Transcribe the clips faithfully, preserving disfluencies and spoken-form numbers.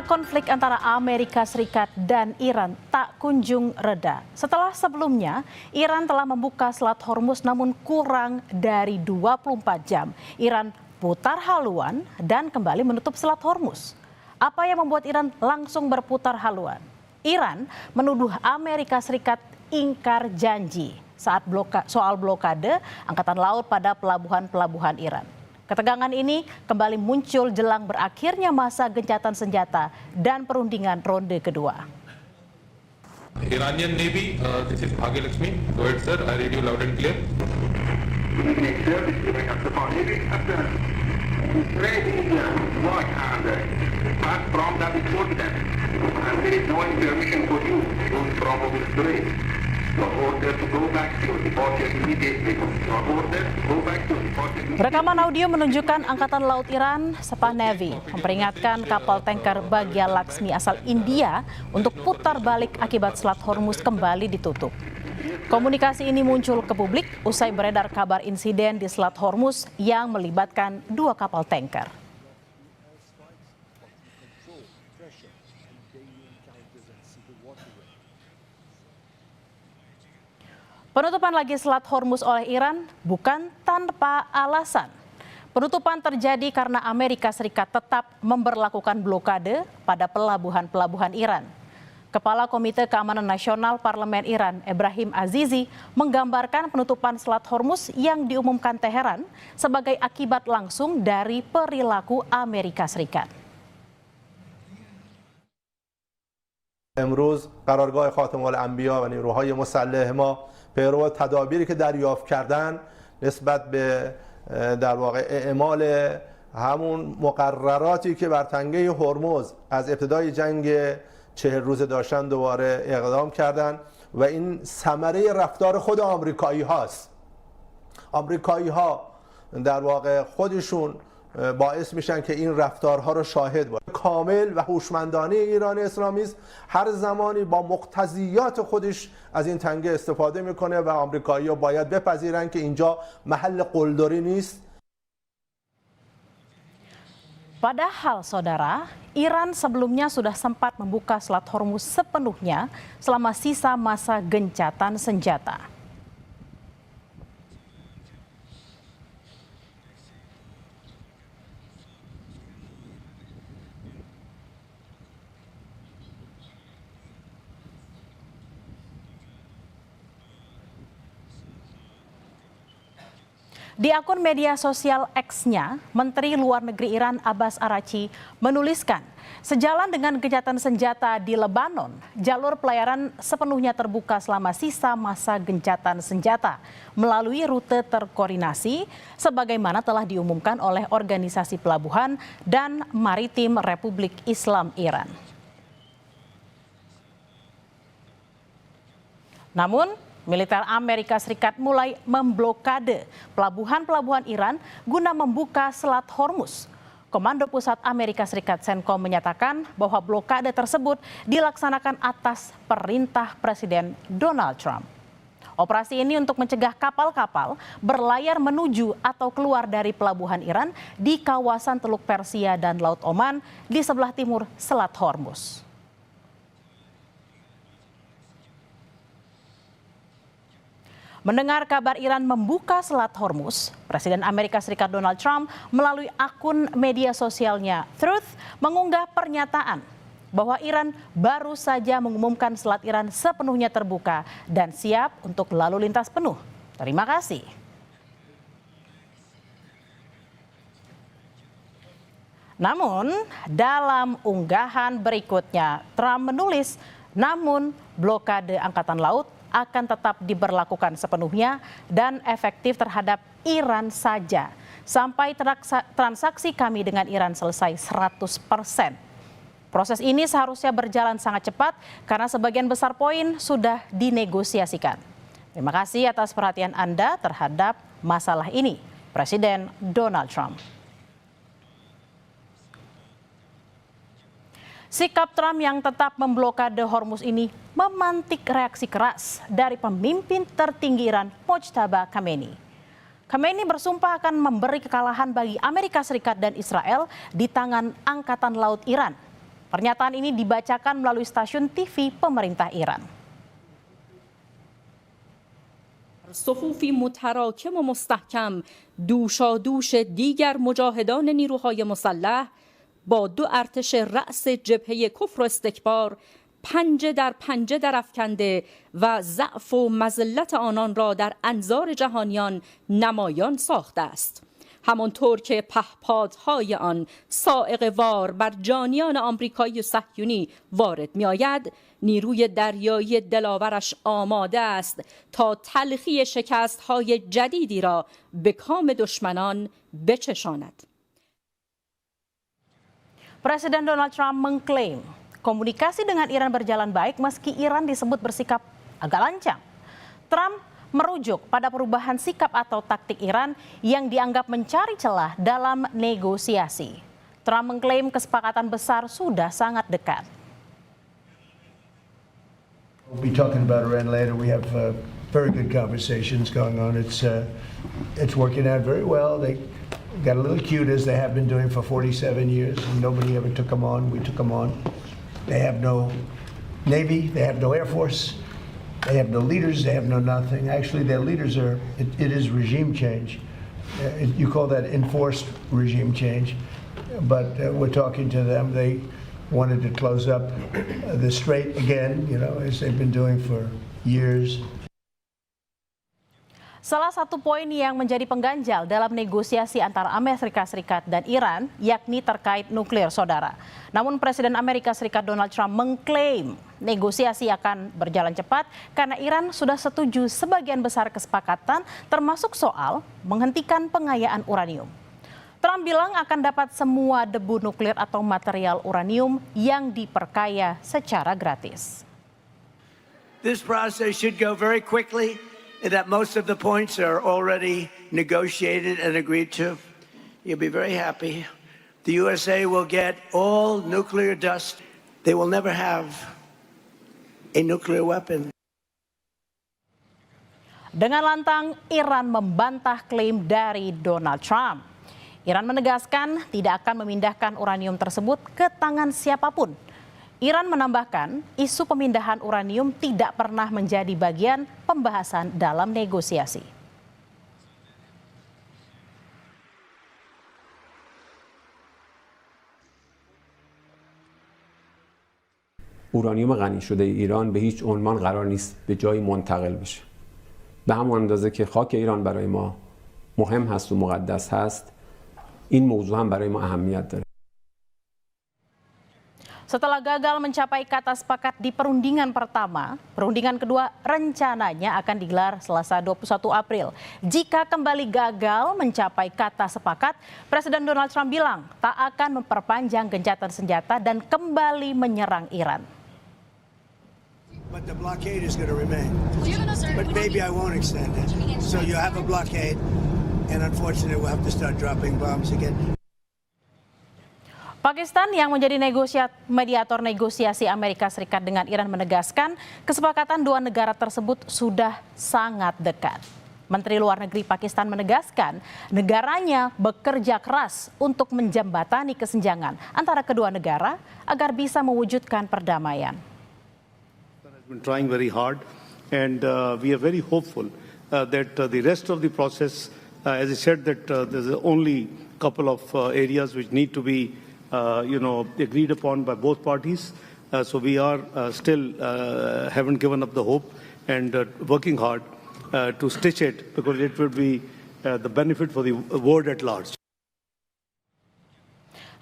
Konflik antara Amerika Serikat dan Iran tak kunjung reda. Setelah sebelumnya, Iran telah membuka Selat Hormuz namun kurang dari dua puluh empat jam, Iran putar haluan dan kembali menutup Selat Hormuz. Apa yang membuat Iran langsung berputar haluan? Iran menuduh Amerika Serikat ingkar janji saat bloka-, soal blokade angkatan laut pada pelabuhan-pelabuhan Iran. Ketegangan ini kembali muncul jelang berakhirnya masa gencatan senjata dan perundingan ronde kedua. Iranian Navy, uh, this is Bhagya Lakshmi. Go ahead, sir. I read you loud and clear. Good evening, sir. This is Director Navy. After Strait is, uh, blocked and, uh, but from that is forty, and there is no any permission for you to go from the Strait. You are ordered to go back to your departure immediately. You are ordered to go back to your departure immediately. Rekaman audio menunjukkan Angkatan Laut Iran, Sepah Navy, memperingatkan kapal tanker Bhagya Lakshmi asal India untuk putar balik akibat Selat Hormuz kembali ditutup. Komunikasi ini muncul ke publik usai beredar kabar insiden di Selat Hormuz yang melibatkan dua kapal tanker. Penutupan lagi Selat Hormuz oleh Iran bukan tanpa alasan. Penutupan terjadi karena Amerika Serikat tetap memberlakukan blokade pada pelabuhan-pelabuhan Iran. Kepala Komite Keamanan Nasional Parlemen Iran, Ebrahim Azizi, menggambarkan penutupan Selat Hormuz yang diumumkan Teheran sebagai akibat langsung dari perilaku Amerika Serikat. امروز قرارگاه خاتم‌الانبیا و نیروهای مسلح ما پیرو تدابیری که دریافت کردن نسبت به، اه، در واقع اعمال همون مقرراتی که بر تنگه هرمز از ابتدای جنگ چهل روزه داشتن دوباره اقدام کردن و این ثمرهٔ رفتار خود آمریکایی هاست. آمریکایی ها در واقع خودشون باعث می‌شن که این رفتارها رو شاهد باشیم. کامل و هوشمندانه ایران اسلامی است. هر زمانی با مقتضیات خودش از این تنگه استفاده می‌کنه و آمریکایی‌ها باید بپذیرن که اینجا محل قلدری نیست. Padahal, saudara, Iran sebelumnya sudah sempat membuka Selat Hormuz sepenuhnya selama sisa masa gencatan senjata. Di akun media sosial X-nya, Menteri Luar Negeri Iran Abbas Araghchi menuliskan, sejalan dengan gencatan senjata di Lebanon, jalur pelayaran sepenuhnya terbuka selama sisa masa gencatan senjata melalui rute terkoordinasi sebagaimana telah diumumkan oleh Organisasi Pelabuhan dan Maritim Republik Islam Iran. Namun, militer Amerika Serikat mulai memblokade pelabuhan-pelabuhan Iran guna membuka Selat Hormuz. Komando Pusat Amerika Serikat, CENTCOM, menyatakan bahwa blokade tersebut dilaksanakan atas perintah Presiden Donald Trump. Operasi ini untuk mencegah kapal-kapal berlayar menuju atau keluar dari pelabuhan Iran di kawasan Teluk Persia dan Laut Oman di sebelah timur Selat Hormuz. Mendengar kabar Iran membuka Selat Hormuz, Presiden Amerika Serikat Donald Trump melalui akun media sosialnya Truth mengunggah pernyataan bahwa Iran baru saja mengumumkan Selat Iran sepenuhnya terbuka dan siap untuk lalu lintas penuh. Terima kasih. Namun, dalam unggahan berikutnya, Trump menulis, "Namun, blokade angkatan laut akan tetap diberlakukan sepenuhnya dan efektif terhadap Iran saja, sampai teraksa-, transaksi kami dengan Iran selesai seratus persen." Proses ini seharusnya berjalan sangat cepat karena sebagian besar poin sudah dinegosiasikan. Terima kasih atas perhatian Anda terhadap masalah ini, Presiden Donald Trump. Sikap Trump yang tetap memblokade Hormuz ini memantik reaksi keras dari pemimpin tertinggi Iran, Mojtaba Khamenei. Khamenei bersumpah akan memberi kekalahan bagi Amerika Serikat dan Israel di tangan Angkatan Laut Iran. Pernyataan ini dibacakan melalui stasiun T V pemerintah Iran. صفوف متراکم و مستحکم، دوشادوش دیگر مجاهدان نیروهای مسلح با دو ارتش رأس جبههٔ کفر و استکبار، پنجه در پنجه درافکنده و ضعف و مذلت آنان را در انظار جهانیان نمایان ساخته است. همانطور که پهپادهای آن صاعقه‌وار بر جانیان آمریکایی و صهیونی وارد می‌آید، نیروی دریایی دلاورش آماده است تا تلخی شکست‌های جدیدی را به کام دشمنان بچشاند. Presiden Donald Trump mengklaim komunikasi dengan Iran berjalan baik meski Iran disebut bersikap agak lancang. Trump merujuk pada perubahan sikap atau taktik Iran yang dianggap mencari celah dalam negosiasi. Trump mengklaim kesepakatan besar sudah sangat dekat. We'll be talking about Iran later. We have uh, very good conversations going on. It's uh, it's working out very well. They got a little cute as they have been doing for forty-seven years. Nobody ever took them on. We took them on. They have no navy. They have no air force. They have no leaders. They have no nothing. Actually, their leaders are. It, it is regime change. Uh, you call that enforced regime change, but uh, we're talking to them. They wanted to close up the strait again, you know, as they've been doing for years. Salah satu poin yang menjadi pengganjal dalam negosiasi antara Amerika Serikat dan Iran yakni terkait nuklir, saudara. Namun Presiden Amerika Serikat Donald Trump mengklaim negosiasi akan berjalan cepat karena Iran sudah setuju sebagian besar kesepakatan, termasuk soal menghentikan pengayaan uranium. Trump bilang akan dapat semua debu nuklir atau material uranium yang diperkaya secara gratis. This process should go very quickly, and that most of the points are already negotiated and agreed to. You'll be very happy. The U S A will get all nuclear dust. They will never have a nuclear weapon. Dengan lantang, Iran membantah klaim dari Donald Trump. Iran menegaskan tidak akan memindahkan uranium tersebut ke tangan siapapun. Iran menambahkan, isu pemindahan uranium tidak pernah menjadi bagian pembahasan dalam negosiasi. اورانیوم غنی شده ایران به هیچ عنوان قرار نیست به جایی منتقل بشه. به همون اندازه که خاک ایران برای ما مهم هست و مقدس هست، این موضوع هم برای ما اهمیت داره. Setelah gagal mencapai kata sepakat di perundingan pertama, perundingan kedua rencananya akan digelar Selasa dua puluh satu April. Jika kembali gagal mencapai kata sepakat, Presiden Donald Trump bilang tak akan memperpanjang gencatan senjata dan kembali menyerang Iran. But the blockade is going to remain. But maybe I won't extend it. So you have a blockade, and unfortunately, we'll have to start dropping bombs again. Pakistan yang menjadi negosiat-, mediator negosiasi Amerika Serikat dengan Iran menegaskan kesepakatan dua negara tersebut sudah sangat dekat. Menteri Luar Negeri Pakistan menegaskan negaranya bekerja keras untuk menjembatani kesenjangan antara kedua negara agar bisa mewujudkan perdamaian. Has been trying very hard, and uh, we are very hopeful uh, that uh, the rest of the process, uh, as I said, that uh, there's only couple of uh, areas which need to be, uh, you know, agreed upon by both parties. Uh, so we are uh, still uh, haven't given up the hope and uh, working hard uh, to stitch it, because it would be uh, the benefit for the world at large.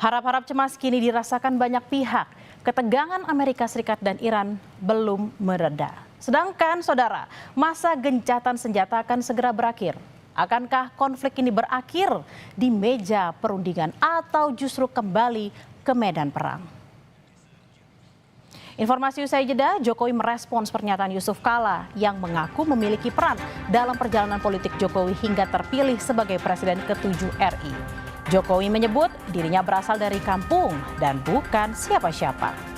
Harap-harap cemas kini dirasakan banyak pihak. Ketegangan Amerika Serikat dan Iran belum mereda. Sedangkan, saudara, masa gencatan senjata akan segera berakhir. Akankah konflik ini berakhir di meja perundingan atau justru kembali ke medan perang? Informasi usai jeda, Jokowi merespons pernyataan Yusuf Kala yang mengaku memiliki peran dalam perjalanan politik Jokowi hingga terpilih sebagai Presiden ketujuh R I. Jokowi menyebut dirinya berasal dari kampung dan bukan siapa-siapa.